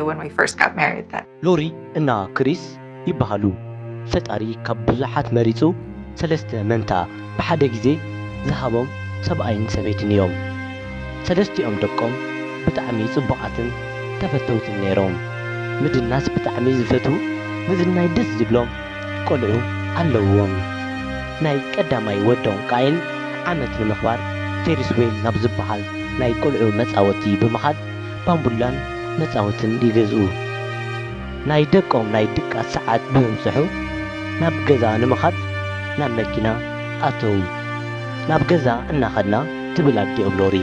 when we first got married that. ሎሪ እና ክሪስ ይበሃሉ። ፈጣሪ ካብ ብዙሓት መሪጹ ሰለስተ መንታ ብሓደ ግዜ ዝሃቦም ሰብኣይን ሰበይትን እዮም። ሰለስቲኦም ደቆም ብጣዕሚ ጽቡቓትን ተፈተውትን ነይሮም። ምድናስ ብጣዕሚ ዝፈትዉ፣ ምዝናይ ደስ ዝብሎም ቆልዑ ኣለውዎም። ናይ ቀዳማይ ወዶም ቃይል ዓመት ንምኽባር ፌሪስ ዌል ናብ ዝበሃል ናይ ቆልዑ መጻወቲ ብምኻድ ባምቡላን መጻወትን ይገዝኡ። ናይ ደቆም ናይ ድቃስ ሰዓት ብምብጽሑ ናብ ገዛ ንምኻድ ናብ መኪና ኣተዉ። ናብ ገዛ እናኸድና ትብል ኣዲኦም ሎሪ፣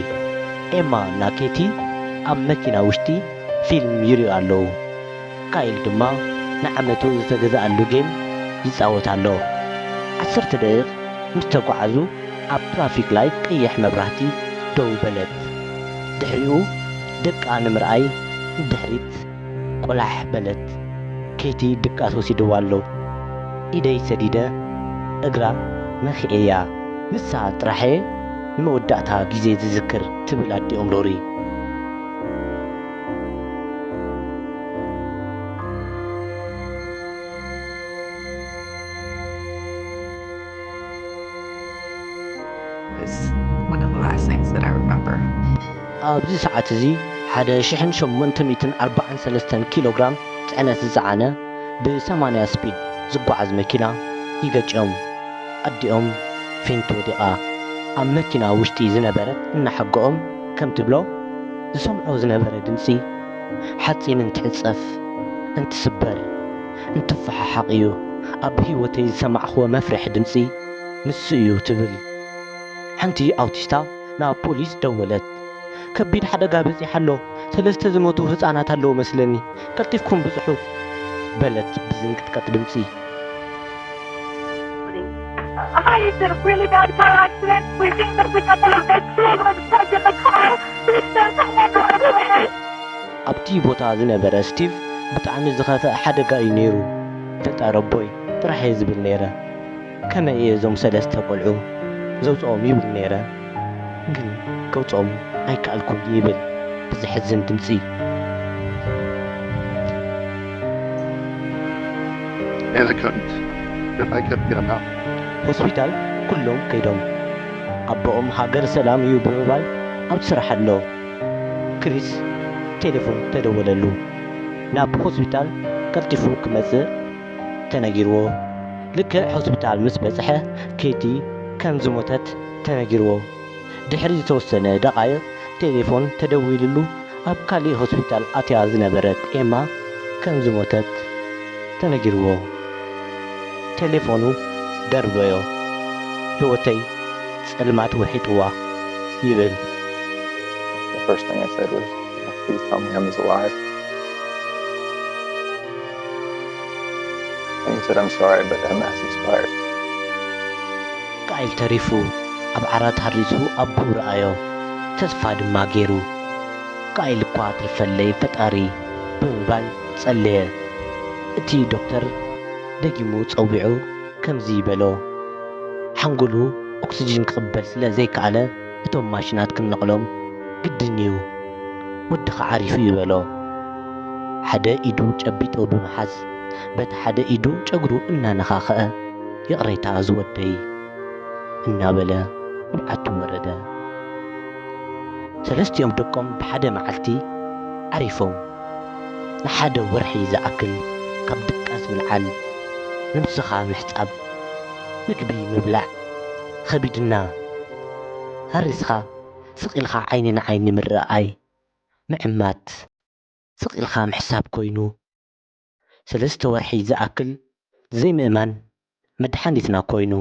ኤማ እና ኬቲ ኣብ መኪና ውሽጢ ፊልም ይሪኡ ኣለዉ። ካይል ድማ ንዓመቱ ዝተገዝኣሉ ጌም ይጻወት ኣሎ። ዓሰርተ ደቂቕ ምስ ተጓዓዙ ኣብ ትራፊክ ላይት ቀይሕ መብራህቲ ደው በለት። ድሕሪኡ ደቃ ንምርኣይ ንድሕሪት ቆላሕ በለት። ኬቲ ድቃስ ወሲድዋ ኣሎ። ኢደይ ሰዲደ እግራ ነኺኤያ። ንሳ ጥራሕ'የ ንመወዳእታ ግዜ ዝዝክር ትብል ኣዲኦም ሎሪ። Was one of the last things that I remember. ኣብዚ ሰዓት እዚ ሓደ ሽሕን ሸሞንተ ሚእትን ኣርባዓን ሰለስተን ኪሎ ግራም ጽዕነት ዝጸዓነ ብ ሰማንያ ስፒድ ዝጓዓዝ መኪና ይገጭዮም። ኣዲኦም ፌንት ወዲቓ። ኣብ መኪና ውሽጢ ዝነበረት እናሓገኦም ከም ትብሎ ዝሰምዖ ዝነበረ ድምጺ ሓጺን እንትሕጸፍ፣ እንትስበር፣ እንትፈሓሓቕ እዩ ኣብ ህይወተይ ዝሰማዕኽዎ መፍርሒ ድምጺ ንሱ እዩ ትብል። ሓንቲ ኣውቲስታ ናብ ፖሊስ ደወለት። ከቢድ ሓደጋ በጺሑ ኣሎ፣ ሰለስተ ዝሞቱ ህጻናት ኣለዉ መስለኒ፣ ቀልጢፍኩም ብጽሑ በለት ብዝንቅጥቀጥ ድምጺ። Hi, it's a really bad car accident. We think that we got the best fuel was stuck in the car. Please send someone right away. ኣብቲ ቦታ ዝነበረ ስቲቭ ብጣዕሚ ዝኸፍእ ሓደጋ እዩ ነይሩ። ፈጣሪ ኣቦይ ጥራሕ እየ ዝብል ነይረ። ከመይ እየ እዞም ሰለስተ ቆልዑ ዘውፅኦም ይብል ነይረ፣ ግን ከውፅኦም ኣይከኣልኩን ይብል ብዘሕዝን ድምፂ። And I couldn't. If I couldn't get them out. ሆስፒታል ኩሎም ከይዶም ኣቦኦም ሃገር ሰላም እዩ ብምባል ኣብ ስራሕ ኣሎ። ክሪስ ቴሌፎን ተደወለሉ። ናብ ሆስፒታል ቀልጢፉ ክመጽእ ተነጊርዎ። ልክዕ ሆስፒታል ምስ በጽሐ ኬቲ ከም ዝሞተት ተነጊርዎ። ድሕሪ ዝተወሰነ ደቓይቕ ቴሌፎን ተደዊልሉ ኣብ ካሊእ ሆስፒታል ኣትያ ዝነበረት ኤማ ከም ዝሞተት ተነጊርዎ። ቴሌፎኑ ደርበዮ። ህይወተይ ጸልማት ውሒጥዋ ይብል። The first thing I said was, "Please tell me Emma's alive." And he said, "I'm sorry, but Emma has expired." ቃይል ተሪፉ ኣብ ዓራት ሃሪሱ ኣቦኡ ረኣዮ፣ ተስፋ ድማ ገይሩ። ቃይል እኳ ትርፈለይ ፈጣሪ ብምባል ጸለየ። እቲ ዶክተር ደጊሙ ጸዊዑ ከምዚ በሎ፣ ሓንጎሉ ኦክስጅን ክቕበል ስለ ዘይከኣለ እቶም ማሽናት ክንነቕሎም ግድን እዩ። ወድኻ ዓሪፉ እዩ በሎ። ሓደ ኢዱ ጨቢጡ ብምሓዝ በቲ ሓደ ኢዱ ጨጉሩ እናነኻኸአ፣ ይቕሬታ ዝወደይ እናበለ ንብዓቱ ወረደ። ሰለስቲኦም ደቆም ብሓደ መዓልቲ ዓሪፎም። ንሓደ ወርሒ ዝኣክል ካብ ድቃስ ምልዓል፣ ነብስኻ ምሕጻብ፣ ምግቢ ምብላዕ ኸቢድና። ሃሪስኻ ስቕ ኢልካ ዓይኒ ንዓይኒ ምርኣይ፣ ምዕማት፣ ስቕ ኢልካ ምሕሳብ ኮይኑ፣ ሰለስተ ወርሒ ዝኣክል ዘይምእማን መድሓኒትና ኮይኑ።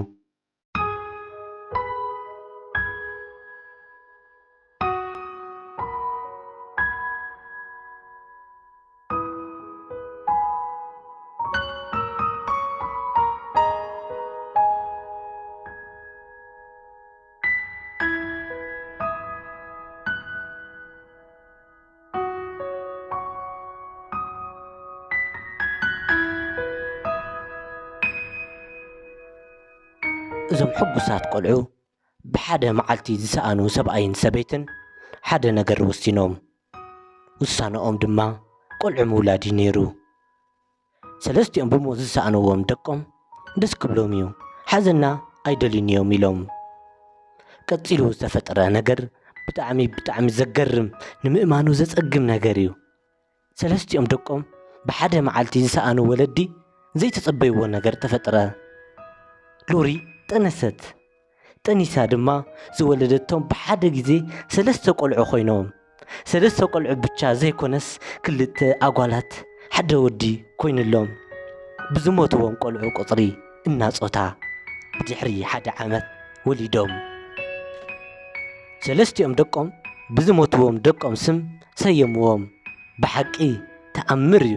እዞም ሕጉሳት ቆልዑ ብሓደ መዓልቲ ዝሰኣኑ ሰብኣይን ሰበይትን ሓደ ነገር ወሲኖም። ውሳነኦም ድማ ቆልዑ ምውላድ እዩ ነይሩ። ሰለስቲኦም ብሞት ዝሰኣንዎም ደቆም ደስ ክብሎም እዩ፣ ሓዘና ኣይደልዩን እዮም ኢሎም። ቀጺሉ ዝተፈጠረ ነገር ብጣዕሚ ብጣዕሚ ዘገርም፣ ንምእማኑ ዘጸግም ነገር እዩ። ሰለስቲኦም ደቆም ብሓደ መዓልቲ ዝሰኣኑ ወለዲ ዘይተጸበይዎ ነገር ተፈጥረ። ሉሪ ጠነሰት። ጠኒሳ ድማ ዝወለደቶም ብሓደ ግዜ ሰለስተ ቆልዑ ኮይኖም። ሰለስተ ቆልዑ ብቻ ዘይኮነስ ክልተ ኣጓላት ሓደ ወዲ ኮይኑሎም። ብዝሞትዎም ቆልዑ ቁጽሪ እናጾታ ብድሕሪ ሓደ ዓመት ወሊዶም። ሰለስቲኦም ደቆም ብዝሞትዎም ደቆም ስም ሰየምዎም። ብሓቂ ተኣምር እዩ።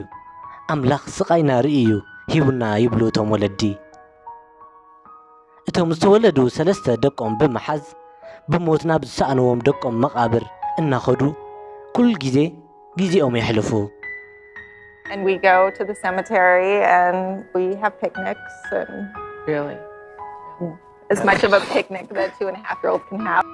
ኣምላኽ ስቓይና ርእዩ እዩ ሂቡና ይብሉ እቶም ወለዲ። እቶም ዝተወለዱ ሰለስተ ደቆም ብምሓዝ ብሞት ናብ ዝሰኣንዎም ደቆም መቓብር እናኸዱ ኩል ግዜ ግዜኦም የሕልፉ። And we go to the cemetery and we have picnics and Really? as much of a picnic that two and a half year olds can have.